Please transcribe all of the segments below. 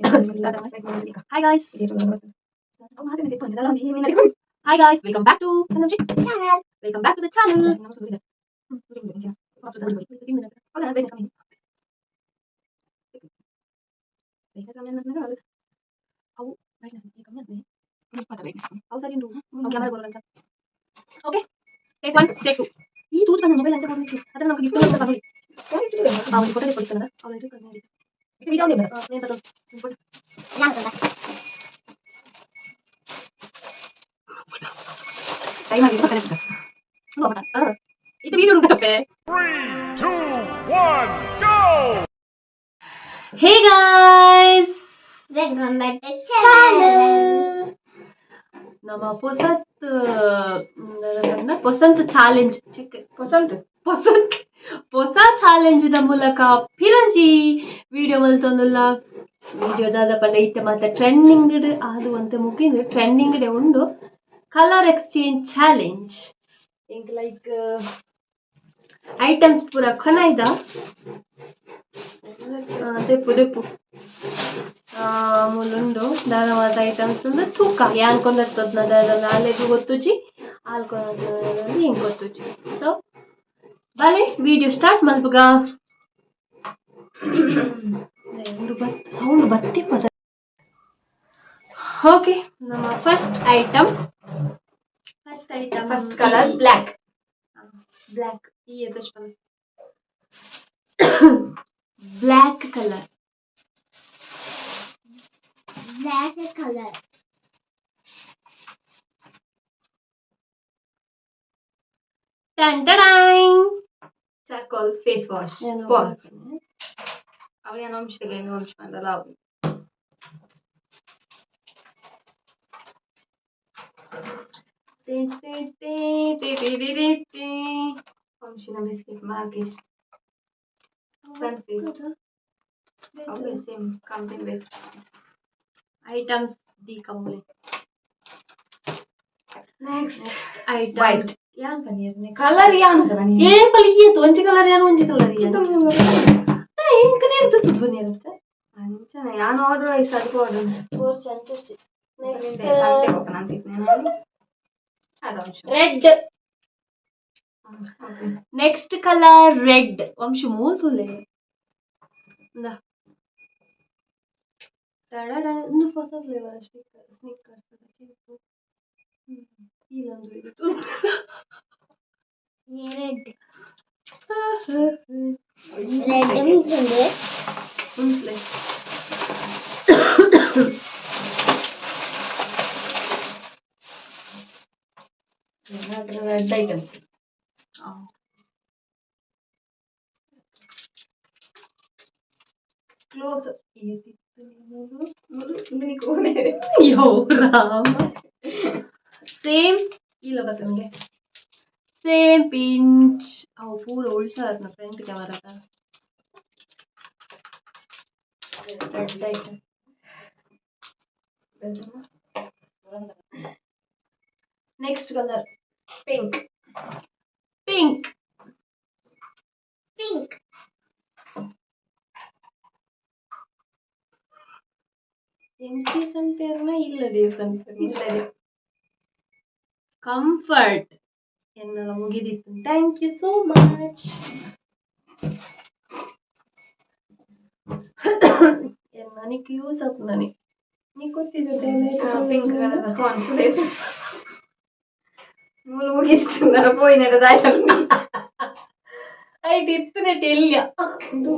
Hi guys. Hi guys, welcome back to channel. Welcome back to the channel. Okay, take one, take two. ಈ ತೂತು ಬಂದ mobile ಅಂತ ಕೊಡ್ಲಿಕ್ಕೆ ಅದನ್ನ ನಮ್ಗೆ ಗಿಫ್ಟ್ ಅಂತ ತಗೊಳ್ಳಿ. ಅವ್ರಿಗೆ ಫೋಟೋ ಕೊಡ್ತಾನಲ್ಲ ಅವ್ರಿಗೆ ಕಡಿಮೆ ಇದು video ಹುಡುಕಪ್ಪೆ. 3, 2, 1, go! Hey guys, Welcome back to channel. ನಮ್ಮ ಪೊಸತ್ ಪೊಸಂತ್ ಚಾಲೆಂಜ್ ಚೆಕ್ ಪೊಸಂತ್ ಪೊಸಂತ್ ಹೊಸ ಚಾಲೆಂಜ್ ದ ಮೂಲಕ ಪಿರಂಜಿ ವಿಡಿಯೋ ಮಲ್ತೊಂದುಲ್ಲ. ವಿಡಿಯೋ ದಾದ ಪಂಡ ಇತ್ತೆ ಮಾತ ಟ್ರೆಂಡಿಂಗ್ ಅದು ಒಂತೆ ಮುಗಿಂದು ಟ್ರೆಂಡಿಂಗ್ ಉಂಡು ಕಲರ್ ಎಕ್ಸ್ಚೇಂಜ್ ಚಾಲೆಂಜ್. ಎಂಕ್ ಲೈಕ್ ಐಟಮ್ಸ್ ಪೂರ ಕೊನೈದ ದೆಪ್ಪು ದೆಪ್ಪು ಮೂಲುಂಡು. ದಾದ ಮಾತ ಐಟಮ್ಸ್ ಅಂದ್ರೆ ತೂಕ ಯಾನ್ ಕೊಂದರ್ತದ್ನ ದಾದ ನಾಲೆಗ್ ಗೊತ್ತುಜಿ, ಆಲ್ ಕೊಂದರ್ತದ ಎಂಕ್ ಗೊತ್ತುಜಿ. ಸೊ ಬಲೆ ವಿಡಿಯೋ ಸ್ಟಾರ್ಟ್ ಮಲ್ಪುಗ. ಒಂದು ಬತ್ ಸೌಂಡ್ ಬತ್ತಿ ಪದ. ಓಕೆ, ನಮ್ಮ first item, first item. First colour black. Black. ಈ black colour. Black color. Ton ಟಡಾಯ್. Charcoal face wash. Pond's. ಅವ ಏನು ಅಂಶಗೆ ಏನು ಅಂಶ ಬಂದಲ್ಲ ಅವು. T T T T T T T T. ಅಂಶಿನ biscuit ಮಾರ್ಕೆಸ್ಟ್ Sunfeast ಅವು ಸೇಮ್ ಕಂಪನಿ ಬೇಕು. ಐಟಮ್ಸ್ the ಕಮ್ಮಿ. Next. Item white. ಯಾನ್ ಪನ್ನೀರ್. ಕಲರ್ ಯಾನದ ನೀ? ಏನ್ ಪಲಿಯತ್ತು ಒಂಜಿ ಕಲರ್ ಯಾನ್ ಒಂಜಿ ಕಲರ್ ಯಾನ್ ಎಂಕ್ ನೇರ್ದು ತುದು ಪನ್ನೀರ್. ಅಂಚನೆ ಯಾನ್ ಆರ್ಡರ್ ಐಸ್ ಅದಕ್ಕೆ ಆರ್ಡರ್. ಫೋರ್ ಚಂಚುರ್ಚಿ. ಸಂತೆ ಹೋಗೋಣ ಅಂತಿದ್ದೆ ನಾನು ಅದು ಅಂಶ. ರೆಡ್. Next colour red. ವಂಶ ಮೂಸುಲೆ ಇಂದ ತಡಡ. ಇಂದು ಹೊಸ ಫ್ಲೇವರ್ ಸ್ನಿಕ್ಕರ್ ಸ್ನಿಕ್ಕರ್ಸ್ ಕೆಂಪು ಇಲ್ಲೊಂದು ಇದು. Red. Red ಉಂಟು. ಉಂಟ್ಲೆ. Red items. Close. ಅಯ್ಯೋ. ಯೋ ರಾಮ, ಸೇಮ್ ಇಲ್ಲ ಬತ್ತ ನಿಮಗೆ ಸೇಮ್ ಪಿಂಚ್. ಅವು ಪೂರ ಉಲ್ಟಾ ಫ್ರಂಟ್ ಕ್ಯಾಮರಾದ. Red item. Next colour. Pink. Pink. Pink. ಎಂಚಿ ಸನ್ಪೇರ್ನ ಇಲ್ಲ ಡೇ ಸನ್ಪೇರ್. ಇಲ್ಲದೆ. ಕಂಫರ್ಟ್ ಎನ್ನೆಲ್ಲ ಮುಗಿದಿತ್ತು. Thank you so much. ನನಗೆ ಯೂಸ್ ಆಪ್ ನನಗೆ ನೀ ಗೊತ್ತಿದೆ. ಪಿಂಕ್ ಕಲರ್ ಪಾಂಡ್ಸ್ ಮೂಲು ಮುಗಿಸ್ತುಂದಲ್ಲ ಪೋಯಿನದ. ಐಟ್ ಇತ್ತನೆಟ್ ಎಲ್ಲಿಯ. ಇದು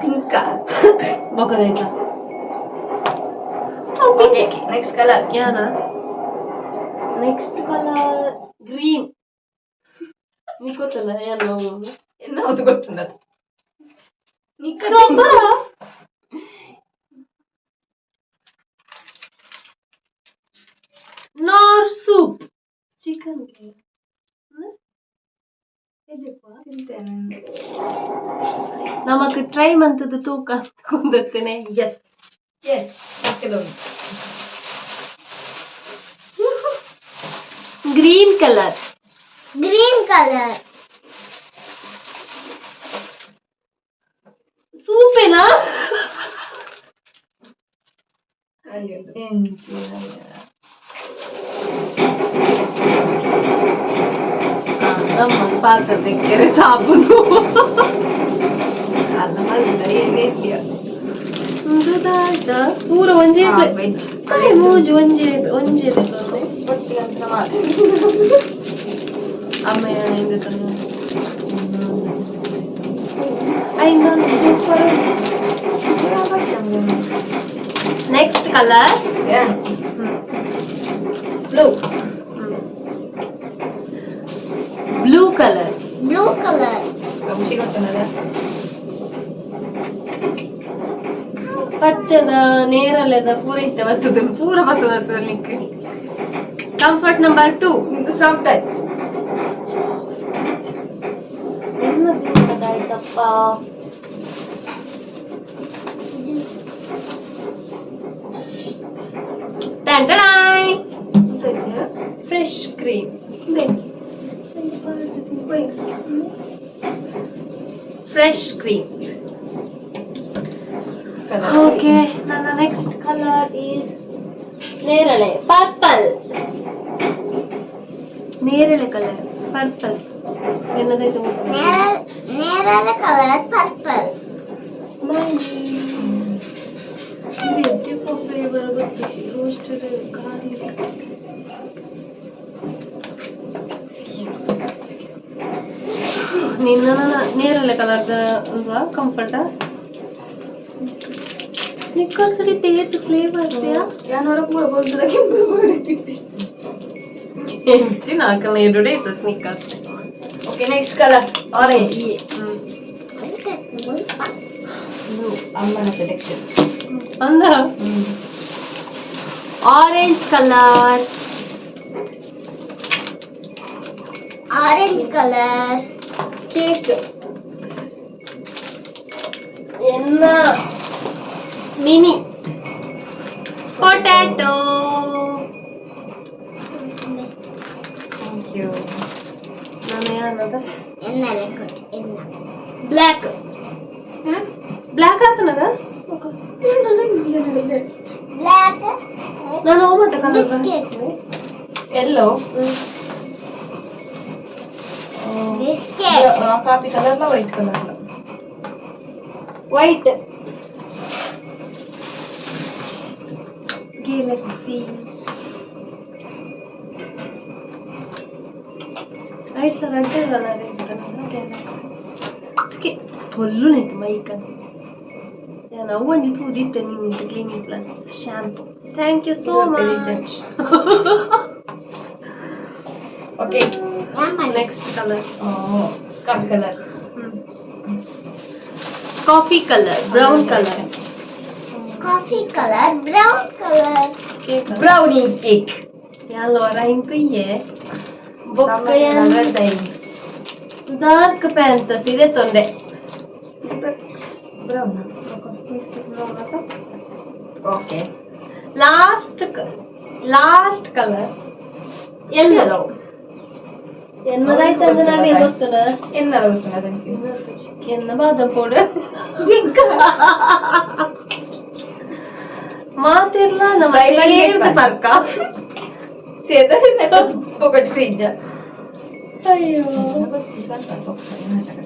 ಪಿಂಕ್. ಬೊಕದೈತ. Okay, next colour. ಯಾನ ನೆಕ್ಸ್ಟ್ ಕಲರ್ ಗ್ರೀನ್. ನೀ ಗೊತ್ತಲ್ಲ ಏನು? ಎನ್ನವುದು ಗೊತ್ತುಂದ. ಗೊಬ್ಬರ ನಾರ್ ಸೂಪ್ ಚಿಕನ್. ತಿಂತೇನೆ. ನಮಕ್ ಟ್ರೈ ಮಂತದ ತೂಕ ಕೊಂದತ್ತೇನೆ. Yes. Yes. Green colour. Green color. ಸೂಪೇನಾ? ನಮ್ಮ ಪಾತ್ರ ತೆಕ್ಕೆರೆ ಸಾಬೂನು. ಅಲ್ಲ ಮಲ್ಲ ಎಣ್ಣೆ ಇರ್ಲಿಯ. ಉಂದುದಾಯ್ತ ಪೂರ ಒಂಜೇ. ವೆಜ್. ಮೂಜು ಒಂಜೇ ಒಂಜೇ ತೊಂದೆ. ಒಟ್ಟಿಗೆ ಅಂತ ಮಾತ್ರ. ಅಮ್ಮ ಎಂದ super. Next colour. Blue. Blue colour. Blue colour. ಖುಷಿ ಗೊತ್ತನದ. ಪಚ್ಚದ ನೇರಳೆದ ಪೂರ ಇತ್ತೆ ಬರ್ತದೆ, ಪೂರ ಬರ್ತದೆ link. Comfort number 2. Soft touch. ಆಯ್ತಪ್ಪ. ಟಂಟಡಾಯ್. Fresh cream. Fresh cream. Okay, ನನ್ನ ನೆಕ್ಸ್ಟ್ ಕಲರ್ is ನೇರಳೆ, ಪರ್ಪಲ್. ನೇರಳೆ ಕಲರ್, ಪರ್ಪಲ್. ಏನದಾಯ್ತು? ನೇರಳೆ ಕಲರ್, ಪರ್ಪಲ್. ಇದು ಎಡ್ಡಿಪ್ಪ ಫ್ಲೇವರ್ ಗೊತ್ತು, ರೋಸ್ಟೆಡ್ ಗಾರ್ಲಿಕ್. ನಿನ್ನ ನೇರಳೆ ಕಲರ್ದ ಕಂಫರ್ಟ್ ಸ್ನಿಕ್ಕರ್ಸ್ ಏತ್ ಫ್ಲೇವರ್. ಯಾನವರ ಪೂರ ಬೋಲ್ತದ, ಕೆಂಪು ಮಾಡಿದ್ದೆ. ಹೆಚ್ಚಿನ ಹಾಕಲ್ಲ, ಎರಡು days Snickers. Okay, next colour orange. ಅಮ್ಮನ ಸೆಲೆಕ್ಷನ್. ಅಂದ orange colour. Orange colour. Cake ಎನ್ನ ಮಿನಿ ಪೊಟ್ಯಾಟೊ. Thank you. ನಾನು ಯಾನದ? ಎನ್ನಲೆ ಕೊಟ್ಟು ಎನ್ನ. ಬ್ಲ್ಯಾಕ್. ಬ್ಲ್ಯಾಕ್ ಆತನದ. ಬ್ಲ್ಯಾಕ್. ನಾನು ಮತ್ತೆ colour. Biscuit. Yellow. Biscuit. Coffee ಕಲರ್ಲ, ವೈಟ್ ಕಲರ್ಲ? White galaxy. Right sir, ಅಡ್ಡ ಕಲರ್ ಇರ್ತನಲ್ಲ ಗ್ಯಾಲಕ್ಸಿ. ಅದಕ್ಕೆ ತೊಲ್ಲುನೈತು ಮೈಕನ್. ನಾನು ಅವು ಒಂಜಿ ತೂದಿತ್ತೆ ನಿನ್ನ clinic plus shampoo. Thank you so much. Okay. Next colour. Coffee colour. Coffee colour, brown colour. Coffee colour, brown colour. Brownie cake. Ellora ಇಂಕುಯ್ಯೆ ಬೊಕ್ಕ. ಡಾರ್ಕ್ ಪ್ಯಾಂಟ್ ಸೀರೆ ತೊಂದೆ. Brown. Okay. Last last colour ಎಲ್ಲೋ. ಎನ್ನದಾಯ್ತು ಅಂದ್ರೆ ನಾವೇ ಗೊತ್ತಲ್ಲ. ಎನ್ನಲ ಗೊತ್ತುಂಡ ಅದಕ್ಕೆ. ಎನ್ನ ಬಾದಾಮ್ ಪೌಡರ್ ಮಾತಿರ್ಲ ನಮ್ಮ Buy one get one. ಪರ್ಕ. ಸೇದರಿಂದ ಪೊಕಟ್ ಫ್ರಿಜ್. ಅಯ್ಯೋ. ನಾಟಕ.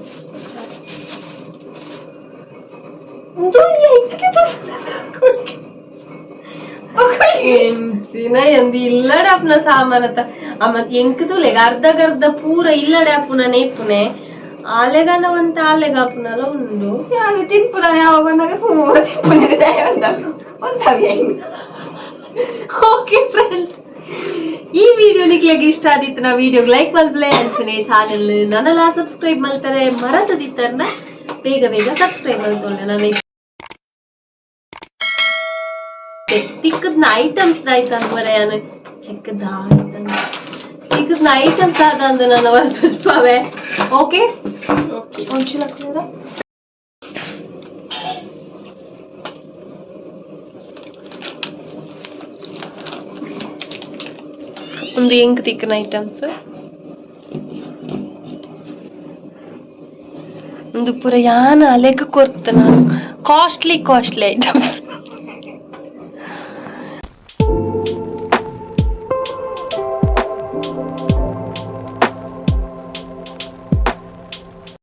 ಎಂಚಿನ ಎಂದು ಇಲ್ಲಡೆ ಅಪ್ಪನ ಸಾಮಾನತ ಅಮ್ಮ ಎಂಕ್ ತುಲೆಗ ಅರ್ಧಗರ್ಧ ಪೂರ ಇಲ್ಲಡೆ ಅಪ್ಪುನ ನೇಪುನೆ ಆಲೆಗಂಡ ಒಂತ ಆಲೆಗ ಅಪ್ಪುನಲ ಉಂಡು. ಯಾರು ತಿನ್ಪುನ ಯಾವ ಬಣ್ಣಗ ಪೂರ ತಿನ್ಪುನ ದಯ ಒಂತವಿ. ಓಕೆ ಫ್ರೆಂಡ್ಸ್, ಈ ವಿಡಿಯೋ ನಿಕ್ಲೆಗ್ ಇಷ್ಟ ಆದಿತ್ತು ನಾ ವಿಡಿಯೋಗೆ ಲೈಕ್ ಮಲ್ಪಲೆ. ಅಂಚನೆ ಚಾನೆಲ್ ನನಲ ಸಬ್ಸ್ಕ್ರೈಬ್ ಮಲ್ತಾರೆ ಮರತದಿತ್ತರ್ನ ಬೇಗ ಬೇಗ ಸಬ್ಸ್ಕ್ರೈಬ್ ಮಲ್ತೊಲ್ಲೆ. ನಾನು ತಿಕ್ಕದ್ನ ಐಟಮ್ಸ್ ಆಯ್ತು ಅಂದ್ರೆ ಚೆಕ್ಕದ ತಿಕ್ಕದ್ನ ಐಟಮ್ಸ್ ಆದ ಅಂದ್ರೆ ನನ್ನ ಹೊರತು. ಓಕೆ. ಓಕೆ. ಒಂಚೂರು ಹಾಕ್ತೀರಾ? ಒಂದು ಎಂಕ್ ತಿಕ್ಕನ ಐಟಮ್ಸ್. ಒಂದು ಪೂರ ಯಾನ ಅಲೆಗ್ ಕೊರ್ತ ನಾನು ಕಾಸ್ಟ್ಲಿ ಕಾಸ್ಟ್ಲಿ ಐಟಮ್ಸ್.